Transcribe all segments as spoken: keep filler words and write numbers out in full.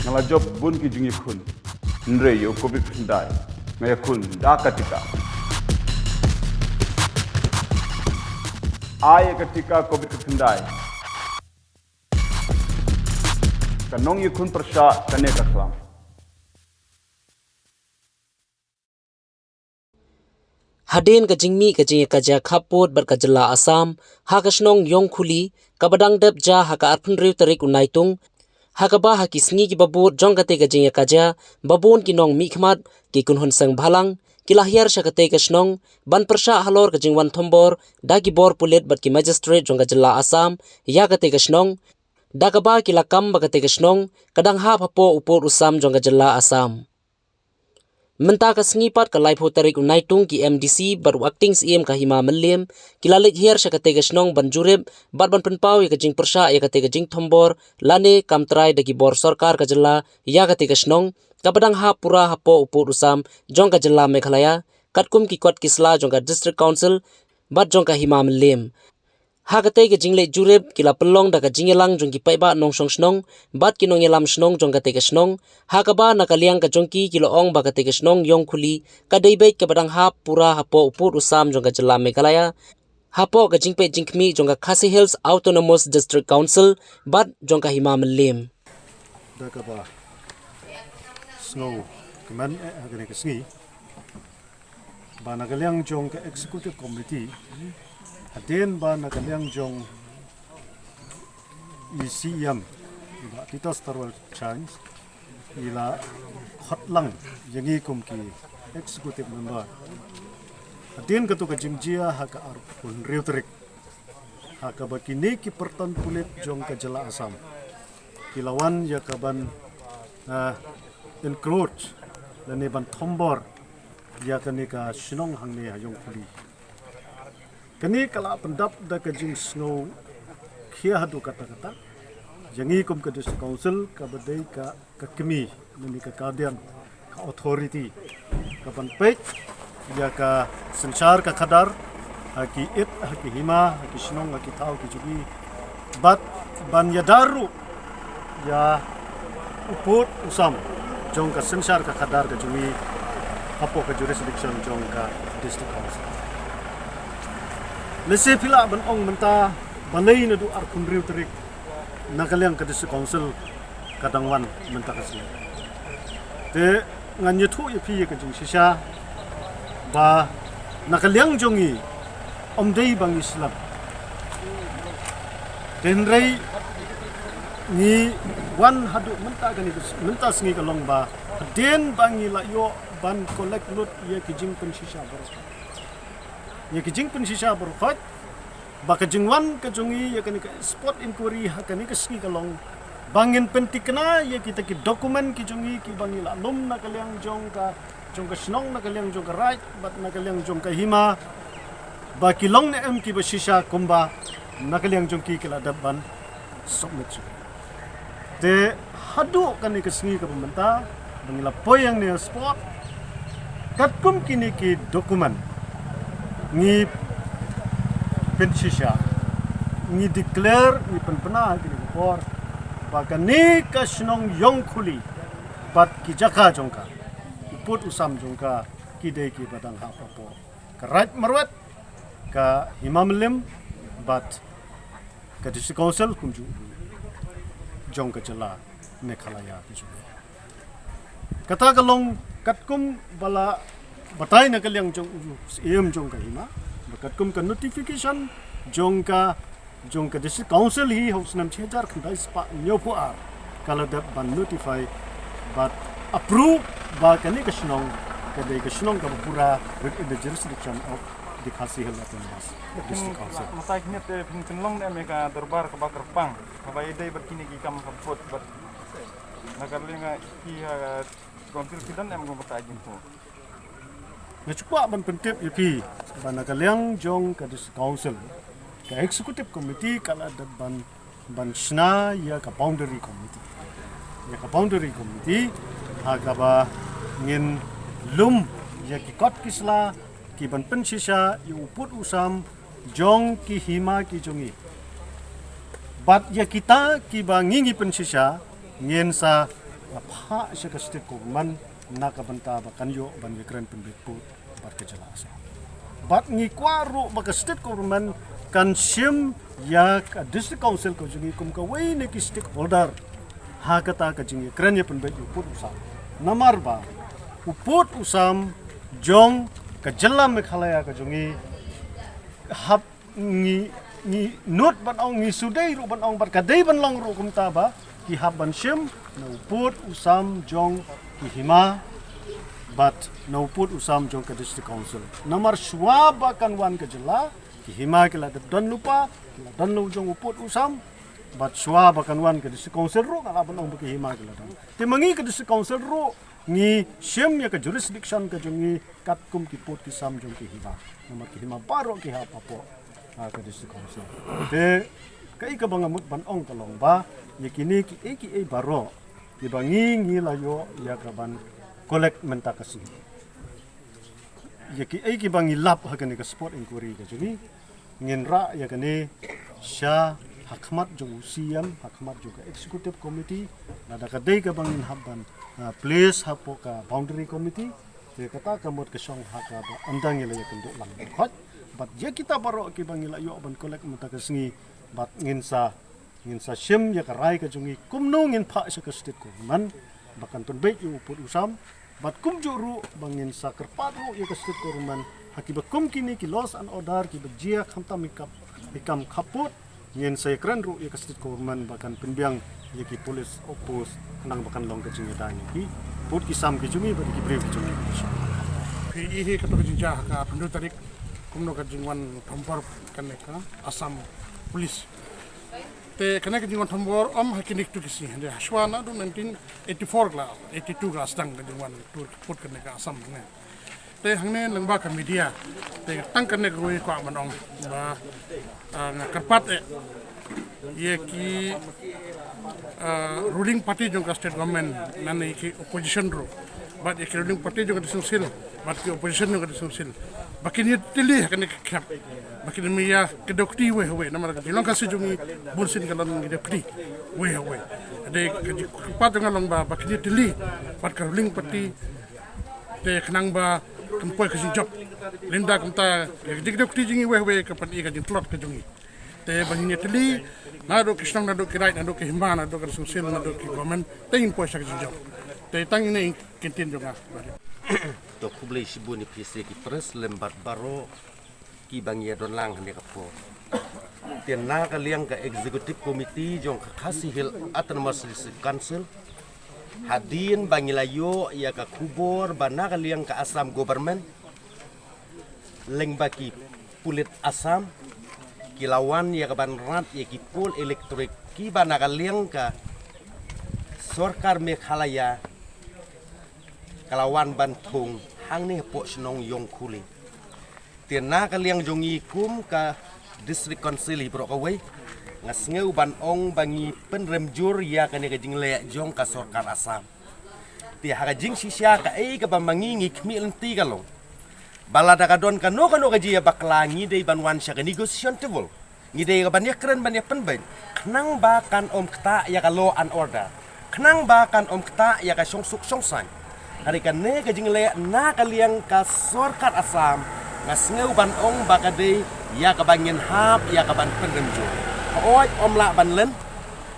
Nga la jop bun ki jingïakhun. Hynrei ïa u covid khyndai nga ïakhun da ka tika. Ai ïa ka tika covid khyndai. Ka nongïakhun pyrshah kane ka khlam. Hadien ka jingmih ka jingïakajia khappud bad ka jylla Assam ha ka shnong Ïongkhuli, kaba dang dep ja ha ka arphew hynriew tarik u Naitung, ha kaba ha ki sngi kiba bud jong katei ka jingïakajia, ba bun ki nongmihkhmat, ki kynhun seng bhalang, ki la hiar sha katei ka shnong ban pyrshah halor ka jingwan thombor da ki bor pulit bad ki magistrate jong ka jylla Assam ïa katei ka shnong, da kaba ki la kam ba katei ka shnong ka dang hap hapoh u pud u sam jong ka jylla Assam. Mynta ka sngi pat ka laiphew tarik u Naitung, ki M D C bad u Acting Syiem ka Hima Mylliem ki la leit hiar sha katei ka shnong ban jurip bad ban pynpaw ïa ka jingpyrshah ïa katei ka jingthombor lane kam trai da ki bor sorkar ka jylla ïa katei ka shnong, kaba dang hap pura hapoh u pud u sam jong ka jylla Meghalaya, katkum ki kot ki sla jong ka District Council bad jong ka Hima Mylliem. Ha katei ka jingleit jurip ki la pynlong da ka jingïalang jong ki paidbah nongshong shnong bad ki nongïalam shnong jong katei ka shnong, ha kaba na ka liang ka jong ki ki la ong ba katei ka shnong Ïongkhuli ka dei beit kaba dang hap pura hapoh u pud u sam jong ka jylla Meghalaya, hapoh ka jingpeit jingkhmih jong ka Khasi Hills Autonomous District Council bad jong ka Hima Mylliem. Da kaba sngewkmen eh ha kane ka sngi, ba na ka liang jong ka executive committee, hadien ba na ka liang jong i C E M, i Bah Titos Tarwal Chyne, i la khot lang ïa ngi kum ki executive member. Hadien katu ka jingjia ha ka arphew hynriew tarik, ha kaba kine ki pyrton pulit jong ka jylla Assam ki la wan ïa ka ban, ah, encroach lane ban thombor ïa kane ka shnong hangne ha Ïongkhuli. Kane ka la pyndap da ka jingsngewkhia haduh katta katta ïa ngi kum ka District Council kaba dei ka, ka kmie lane ka guardian, ka authority, ka ban peit ïa ka synshar ka khadar ha ki it, ha ki hima, ha ki shnong, ha ki thaw ki jong ngi, bad ban ïada ruh ïa u pud u sam jong ka synshar ka khadar ka jong ngi hapoh ka jurisdiction jong ka District Council. Lehse phi lah ban ong mynta balei naduh arphew hynriew tarik na ka liang ka District Council ka dang wan mynta ka sngi. Te ngan ïathuh ïa phi ïa ka jingshisha ba na ka liang jong ngi ym dei ba ngi slem. Te hynrei ngi wan haduh mynta kane ka, mynta sngi ka long ba hadien ba ngi la ïoh ban collect lut ïa ki jingpynshisha baroh, ïa ki jingpynshisha baroh, ba ka jingwan ka jong ngi ïa kane ka spot inquiry ha kane ka sngi ka long ba ngin pynthikna ïa kita ki document ki jong ngi kiba ngi la lum na ka liang jong ka, jong ka shnong, na ka liang jong ka raid bad na ka liang jong ka hima, ba ki long ne em kiba shisha kumba na ka liang jong ki ki la dep ban submit shuh. Te haduh kane ka sngi kaba mynta ba ngi la poi hangne ha spot, katkum kine ki document ngi pynshisha, ngi declare, ngi pynbna ha kine ki por ba kane ka shnong Ïongkhuli bad ki jaka jong ka, u pud u sam jong ka, ki dei kiba dang hap hapoh ka raid marwet, ka hima mylliem bad ka District Council kumjuh jong ka jylla Meghalaya ka jong ngi. Kata ka long katkum ba la batai na ka liang jong u Syiem jong ka hima, ba katkum ka notification jong ka, jong ka District Council hi ha u snem shi hajar khyndai spah hynñiewphew ar ka la dep ban notify bad approve ba kane ka shnong ka dei ka shnong kaba pura within the jurisdiction of the Khasi Hills Autonomous District Council. Mynta kine te phin pynlong ne em ïa ka dorbar kaba kyrpang kaba ïadei bad kine ki kam ka vote bad na ka liang ki, ah, council ki don em kumta jingpynlong. Nga shu kwah ban pyntip ïa phi ba na ka liang jong ka District Council, ka Executive Committee ka la dep ban ban shna ïa ka Boundary Committee. Ïa ka Boundary Committee ha kaba ngin lum ïa ki kot ki sla ki ban pynshisha ïa u pud u sam jong ki hima ki jong ngi. Bad ïa kita kiba ngi ngi pynshisha, ngin sa phah sha ka State Government na ka bynta ba kan ïoh ban ïakren pynbeit pud bad ka jylla Assam. Bad ngi kwah ruh ba ka State Government kan shim ïa ka District Council ka jong ngi kum kawei na ki stakeholder ha kata ka jingïakren ïa pynbeit ïa u pud u sam. Namar ba u pud u sam jong ka jylla Meghalaya ka jong ngi hap ngi, ngi nud ban ong, ngi shu dei ruh ban ong, bad ka dei ban long ruh kumta ba ki hap ban shim na u pud u sam jong ki hima bad na u pud u sam jong ka District Council. Namar shuwa ba kan wan ka jylla, ki hima ki la dep don lypa, ki la don la u jong u pud u sam, bad shuwa ba kan wan ka District Council ruh nga lah ban ong ba ki hima ki la don. Te ma ngi ka District Council ruh ngi shim ïa ka jurisdiction ka jong ngi katkum ki pud ki sam jong ki hima. Namar ki hima baroh ki hap hapoh, ah, ka District Council. Te kaei kaba nga mut ban ong ka long ba ïa kine kiei kiei baroh kiba ngi ngi la ïoh ïa ka ban collect mynta ka sngi, ïa kiei kiba ngi lap ha kane ka spot inquiry ka jong ngi, ngin rah ïa kane sha ha khmat jong u C M, ha khmat jong ka Executive Committee, lada ka dei kaba ngin hap ban, ah, place hapoh ka Boundary Committee. Te kata ka mut ka shong ha kaba ynda ngi la ïakynduh lang khot. Bad ïa kita baroh kiba ngi la ïoh ban collect mynta ka sngi, bad ngin sa, ngin sa shim ïa ka rai ka jong ngi kumno ngin phah sha ka State Government ba kan pynbeit ïa u pud u sam. Bad kumjuh ruh ba ngin sa kyrpad ruh ïa ka State Government ha kiba kum kine ki laws and order kiba jia khamtam ïa ka, ïa ka kam khappud. Ngin sa ïakren ruh ïa ka State Government ba kan pynbiang ïa ki police outpost khnang ba kan long ka jingïada ïa ki pud ki sam ki jong ngi bad ïa ki briew ki jong ngi. Phi i hi kato ka jingjia ha ka phyndai tarik kumno ka jingwan thombor kane ka Assam Police. Te kane ka jingwan thombor ym ha kine kitu ki sngi, hynrei hashwa naduh nineteen eighty-four ka la, eighty-two ka la sdang ka jingwan tur ki pud kane ka Assam ne. Te hangne lyngba ka media te tang kane kawei kwah ban ong ba, ah, nga kyrpad eh ïa ki, ah, ruling party jong ka state government, lane ïa ki opposition ruh, bad ïa ki ruling party jong ka District Council bad ki opposition jong ka District Council, ba kin ïatylli ha kane ka khep, ba kin ym ïa kdew kti wei ha wei, namar ka jinglong Khasi jong ngi bunsien ka long kdew kti wei ha wei. Hynrei ka jingkyrpad jong nga long ba, ba kin ïatylli bad ka ruling party te khnang ba kan poi ka jingjop. Lymda kumta ka jingkdew kti jong ngi wei ha wei ka pyni ka jingtlot ka jong ngi. Te ba ngin ïatylli naduh ki shnong, naduh ki raid, naduh ki hima, naduh ka District Council, naduh ki government, te ngin poi sha ka jingjop. Te tang ine i kyntien jong nga. To khublei shibun ïa phi sa ki press lem bad baroh kiba ngi ïa don lang ha kane ka por. Te na ka liang ka Executive Committee jong ka Khasi Hills Autonomous District Council, hadien ba ngi la ïoh ïa ka khubor ba na ka liang ka Assam Government lyngba ki pulit Assam ki la wan ïa ka ban rat ïa ki pole electric kiba na ka liang ka sorkar Meghalaya ka la wan ban thung hangne hapoh shnong Ïongkhuli. Te na ka liang jong ngi kum ka District Council hi baroh kawei, nga sngew ban ong ba ngi pynrem jur ïa kane ka jingleh jong ka sorkar Assam. Te ha ka jingshisha kaei kaba ma ngi ngi khmih lynti ka long ba lada ka don kano kano ka jingïabakla ngi dei ban wan sha ka negotiation table. Ngi dei ka ban ïakren ban ïapynbeit khnang ba kan ym ktah ïa ka law and order, khnang ba kan ym ktah ïa ka shongsuk shongsaiñ. Hynrei kane ka jingleh na ka liang ka sorkar Assam nga sngew ban ong ba ka dei ïa kaba ngin hap ïa ka ban pynrem jur. Hooid, ym lah ban len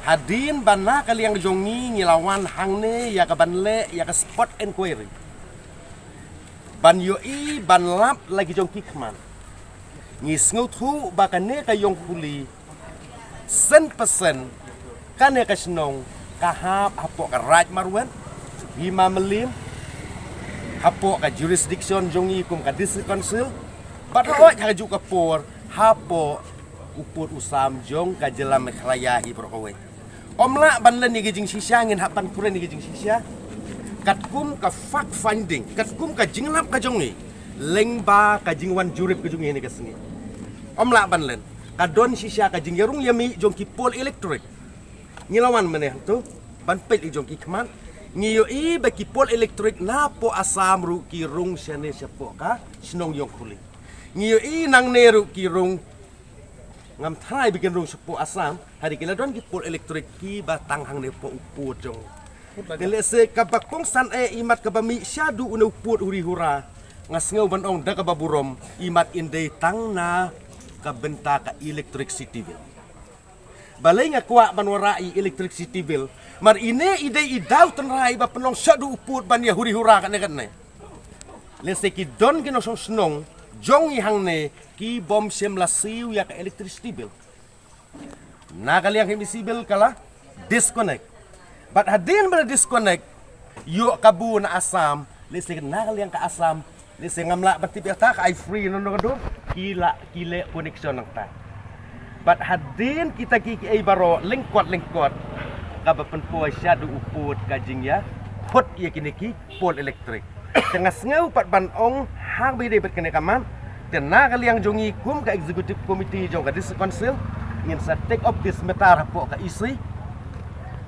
hadien ba na ka liang jong ngi ngi la wan hangne ïa ka ban leh ïa ka spot inquiry ban ïohi ban lap la ki jong ki khmat. Ngi sngewthuh ba kane ka Ïongkhuli, sen persen kane ka shnong ka hap hapoh ka Raid Marwet, Hima Mylliem, hapoh ka jurisdiction jong ngi kum ka District Council, bad hooid ha kajuh ka por hapoh u pud u sam jong ka jylla Meghalaya hi baroh kawei. Ym lah ban len ïa ki jingshisha, ngin hap ban kren ïa ki jingshisha katkum ka fact finding, katkum ka jinglap ka jong ngi. Lyngba ka jingwan jurip ka jong ngi ha kane ka sngi, ym lah ban len, ka don shisha ka jingïarung ïamih jong ki pole electric. Ngi la wan mynne hangto ban peit ïa jong ki khmat. Ngi ïohi ba ki pole electric napoh Assam ruh ki rung shane shapoh ka shnong Ïongkhuli. Ngi ïohi nangne ruh ki rung, ngam tharai ba kin rung shapoh Assam, hynrei ki la don ki pole electric kiba tang hangne hapoh u pud jong. Te lehse kaba kongsan eh imat kaba mih shaduh une u pud huri hura, nga sngew ban ong da kaba burom, imat in dei tang na ka bynta ka electricity bill. Balei nga kwah ban wanrah ïa electricity bill? Namar ine i dei i daw tynrai ba pynlong shaduh u pud ban ïa huri hura katne katne. Lehse ki don ki nongshong shnong jong ngi hangne ki bym shym la siew ïa ka electricity bill. Na ka liang ka M E C bill ka la disconnect. Bad hadien ba la disconnect, ïoh kabu na Assam, lehse na ka liang ka Assam, lehse ngam lah ban tip ïa kata, ka ai free noh noh ka dur, ki la, ki leh connection nangta. Bad hadien kita ki, kiei baroh lyngkot lyngkot, kaba pynpoi shaduh u pud ka jingïakhot ïa kine ki pole electric. Te nga sngew pat ban ong ha kaba ïadei bad kane ka mat, te na ka liang jong ngi kum ka executive committee jong ka District Council, ngin sa take up this matter hapoh ka E C.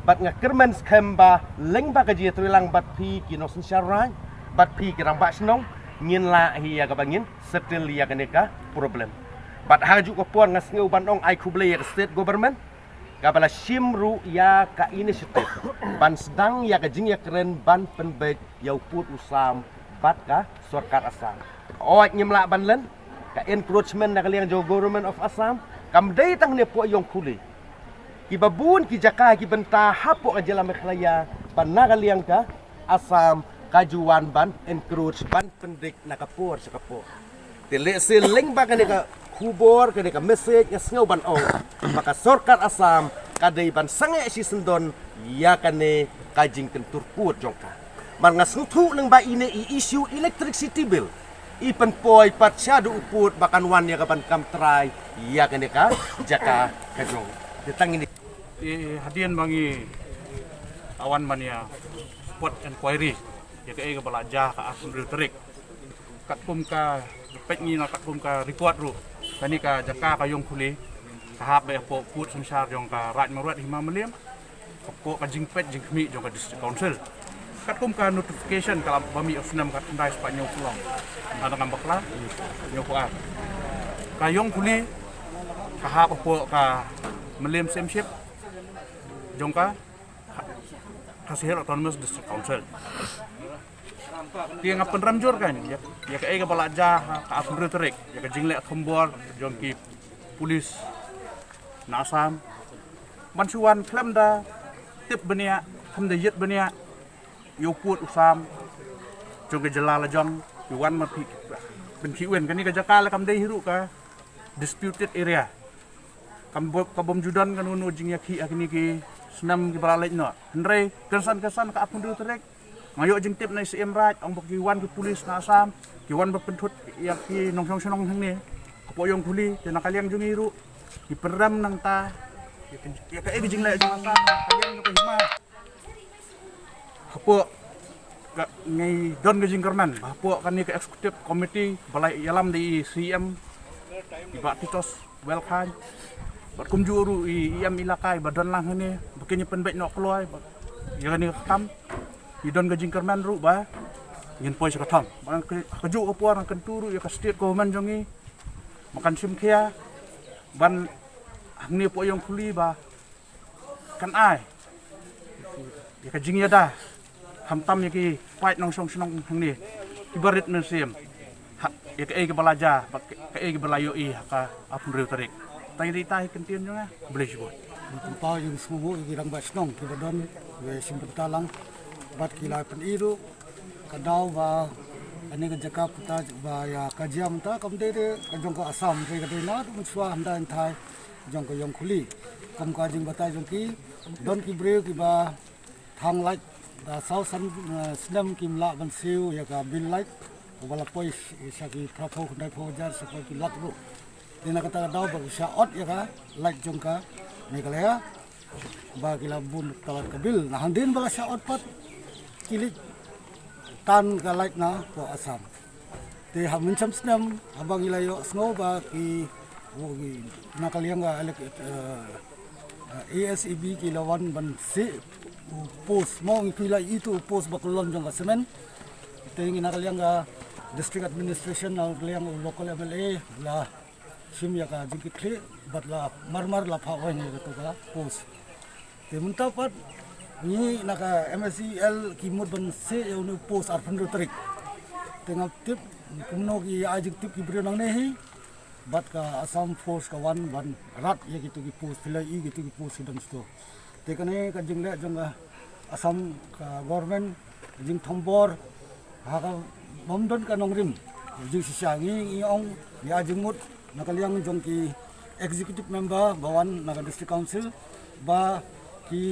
Bad nga kyrmen skhem ba lyngba ka jingïatreilang bad phi ki nongsynshar raid, bad phi ki rangbah shnong, ngin lah hi ïa kaba ngin settle ïa kane ka problem. Bad ha kajuh ka por nga sngew ban ong ai khublei ïa ka state government, kaba la shim ruh ïa ka initiative ban sdang ïa ka jingïakren ban pynbeit ïa u pud u sam bad ka sorkar Assam. Hooid, ngim lah ban len, ka encroachment na ka liang jong government of Assam kam dei tang ne hapoh Ïongkhuli. Kiba bun ki jaka ki bynta hapoh ka jylla Meghalaya, ba na ka liang ka Assam ka ju wan ban encroach ban pyndik na ka por sha ka por. Te lehse lyngba kane ka khubor, kane ka message, nga sngew ban ong ba ka sorkar Assam ka dei ban sangeh shisyndon ïa kane ka jingkyntur pud jong ka. Namar nga sngewthuh lyngba ine i issue electricity bill, i pynpoi pat shaduh u pud ba kan wan ïa ka ban kam trai ïa kane ka jaka ka jong. Te tang ine. I hadien ba ngi wan ban ïa spot inquiry ïa kaei kaba la jia ha ka arphew hynriew tarik. Katkum ka peit ngi na katkum ka report ruh, kane ka jaka ka Ïongkhuli ka hap beit hapoh pud synshar jong ka Raid Marwet Hima Mylliem, hapoh ka jingpeit jingkhmih jong ka District Council. Katkum ka notification ka la ba mih ha u snem khatkhyndai spah hynñiewphew, hynda ngam bakla, hynñiewphew ar. Ka Ïongkhuli ka hap hapoh ka Mylliem Syiemship jong ka Khasi Hills Autonomous District Council. Te nga pynrem jur kan ïa, ïa kaei kaba la jia ha ka arphew hynriew tarik, ïa ka jingleh thombor jong ki pulit na Assam ban shu wan khlem da tip bniah, khlem da ïit bniah ïa u pud u sam jong ka jylla la jong, ki wan ma phi pynkhih win. Kane ka jaka la kam dei hi ruh ka disputed area. Kam bym, ka bym ju don kano kano jingïakhih ha kine ki snem kiba la leit noh. Hynrei kynsan kynsan ka arphew hynriew tarik nga ïoh jingtip na i Syiem Raid, ong ba ki wan ki pulit na Assam, ki wan ba pynthut ïa ki nongshong shnong hangne hapoh Ïongkhuli. Te na ka liang jong ngi ruh ngi pynrem nangta ïa kaei ka jingleh jong Assam na ka liang jong ka hima. Hapoh ka, ngi don ka jingkyrmen ba hapoh kane ka executive committee ba la ïalam da i Syiem, i Bah Titosswell Chyne, bad kumjuh ruh i, i E M elaka ba don lang hangne, ba kin ïa pynbeit noh kloi ba ïa kane ka kam. Ngi don ka jingkyrmen ruh ba ngin poi sha ka thong. Ba ka, kajuh ka por ngan kyntu ruh ïa ka state government jong ngi ba kan shim khia ban hangne hapoh Ïongkhuli ba kan ai ïa ka jingïada, khamtam ïa ki paid nongshong shnong hangne kiba rit mynsiem ha ïa kaei kaba la jia bad kaei kaba la ïohi ha ka arphew hynriew tarik. Tang ïa kata hi ka ktien jong nga. Khublei shibun. Kumta ïa ngi sngewbha ïa ki rangbah shnong kiba don, kiba shim bynta lang bad ki la pyni ruh ka daw ba kane ka jaka pynta ba ïa ka jia mynta kam dei re ka jong ka Assam, re ka dei na ruh mynshuwa hynda hynthai jong ka Ïongkhuli. Kum ka jingbatai jong ki, don ki briew kiba thang light da saw san, eh, snem kim lah ban siew ïa ka bill light, uba la poi sha ki phraphew khyndaiphew hajar, sa poi ki lak ruh. Te na kata ka daw ba ki shah ot ïa ka light jong ka Meghalaya ba ki la bun palat ka bill. Na hadien ba la shah ot pat ki leit tan ka light na poh Assam. Te ha mynshem snem haba ngi la ïohsngew ba ki, u, ki na ka liang ka elek, eh, eh, A S E B ki la wan ban seh u post, mo ngi ki la ïohi tu u post ba kyllon jong ka semen. Te ngi na ka liang ka district administration, na ka liang u local M L A la shim ïa ka jingkitkhlieh bad la marmar la phah weng ïa katu ka post. Te mynta pat ngi na ka M S E L ki mut ban seh ïa une u post arphew hynriew tarik. Te ngam tip kumno ki ai jingtip ki briew nangne hi. Bad ka Assam Force ka wan ban rat ïa kitu ki post, phi la ïohi kitu ki post ki don shito. Te kane ka jingleh jong ka Assam ka government, jingthombor ha ka bym don ka nongrim. Jingshisha ngi, ngi ong, ngi ai jingmut na ka liang jong ki executive member ba wan na ka district council, ba ki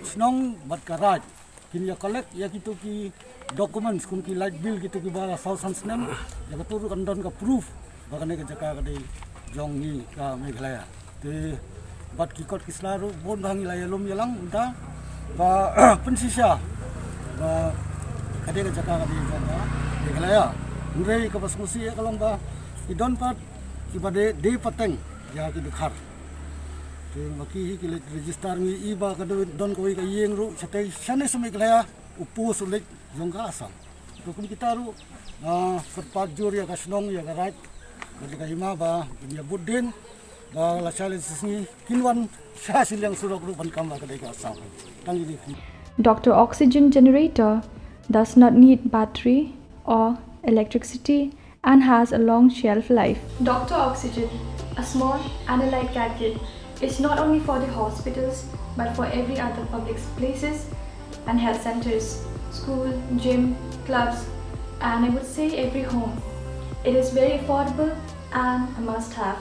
shnong bad ka raid kin ïa collect ïa kitu ki documents kum ki light bill, kitu kiba saw san snem, ïa katu ruh kan don ka proof ba kane ka jaka ka dei jong ngi ka Meghalaya. Te bad ki kot ki sla ruh bun ba ngi la ïalum ïalang mynta ba pynshisha ba ka dei ka jaka ka dei jong ka Meghalaya. Hynrei kaba sngewsih ïa ka long ba ki don pat kiba dei, dei pateng ïa ki dkhar. Te ma ki hi ki leit register, ngi i ba ka don, don kawei ka ïing ruh shatei shane sha Meghalaya, u post u leit jong ka Assam. To kum kita ruh, ah, kyrpad jur ïa ka shnong, ïa ka raid bad ïa ka hima ba kin ïa bud dien ba lashai lashisngi kin wan sha shiliang surok ruh ban kam ba ka dei ka Assam. Tang kine. Doctor Oxygen generator does not need battery or electricity and has a long shelf life. Doctor Oxygen, a small and a light gadget, is not only for the hospitals but for every other public places and health centers, school, gym, clubs, and I would say every home. It is very affordable and a must have.